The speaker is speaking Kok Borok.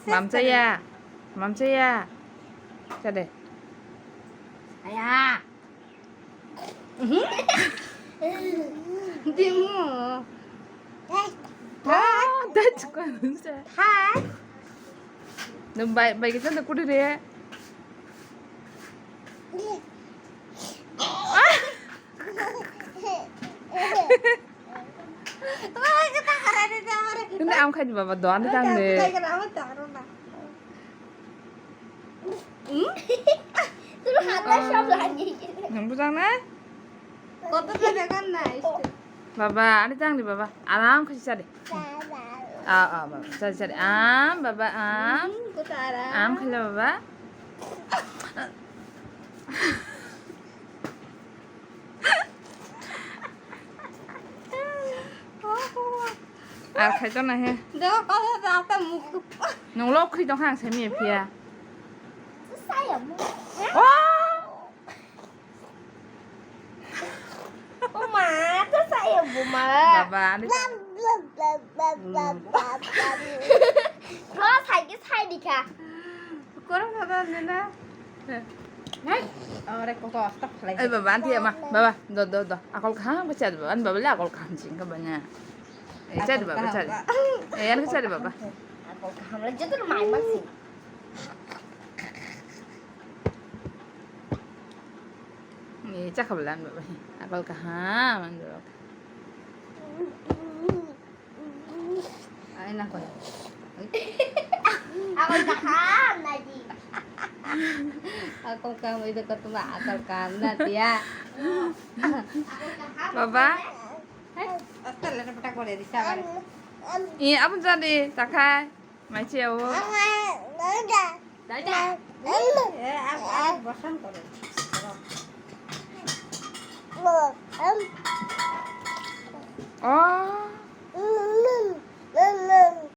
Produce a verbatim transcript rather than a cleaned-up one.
Mamchaya. Mamchaya. Chade. Aya. Dimu. Oh, that's good. Hai. Nung bai, bai kita nak kudu deh. Ini am khai di baba doan di tang deh. Turu hata sob lagi. Nang bujang na? Koto ta dekan na, este. Baba, ani tang di baba. Aram khai sa de. Ah, ah, baba. Sa, sa de. Am, baba, am. Hmm, koto aram. Am khala baba. Ar khai to na he. Dego koto ta ta muk. Nung lok khri tong khang semi phia. Saya mu. Oh! Oh ma, to saya bu ma. Baba, ani. Bla, bla, bla, bla, bla, bla, bla. Bro, sai ki sai di kha. Korang kata nena. Nai, ore ko ko stop khlai. Eh, baba, anti ama, baba, do, do, do. Akol kaham ke chad baba, an baba le akol kaham sing ka banya. Eh, chad baba, chad. Eh, an ke chad baba. Akol kaham le joto mai mak sing. Eh, chakha bala an baba. Akol kaham an baba. Ai na koi. Akol kaham na di. Akol kaham itu kau tuh akol kaham na dia. Baba. Asta lada petak boleh di sana. Iya, apa jadi takai? Mai cheo. Dada. Eh, aku, aku bosan kau. Oh.